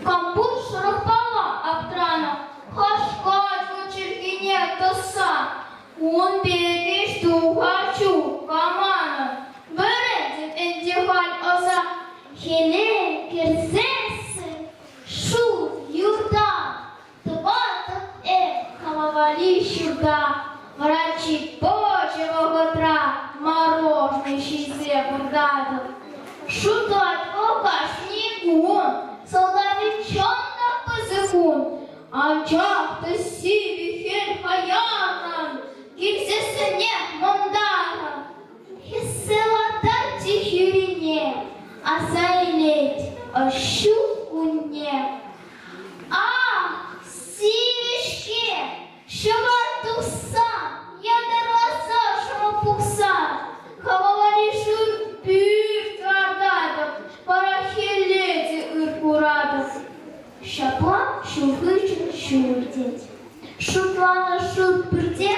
Кампут шӑрӑхпала аптранӑ, хашкать вӑл чӗлхине тӑсса. Ун пек ӗҫ тухать чух каманӑн, вӗрентӗм ӗнтӗ халь ӑса. Хӗле кӗрсессӗн шур юртан тӑватӑп эп хама валли ҫурта. Врачи пӑчӑ вӑхӑтра морожнӑй ҫисе выртатӑп. Шутлать вӑл кашни кун, сӑлтавӗ чӑн та пысӑк ун. Анчах та сивӗ хӗл хаяррӑн килсессӗнех мӑнтарӑн. Хӗссе лартать хӳрине, аса илет ҫу кунне. Ах, сивӗ-ҫке, ҫӑвар тухсан, ятарласа шӑмӑ пухсан, хӑвалари шыв пӳрт лартатӑп, вара хӗлле те ыр куратӑп. Ҫапла ҫул хыҫҫӑн ҫул иртет. Шутланӑ шут пӳрте.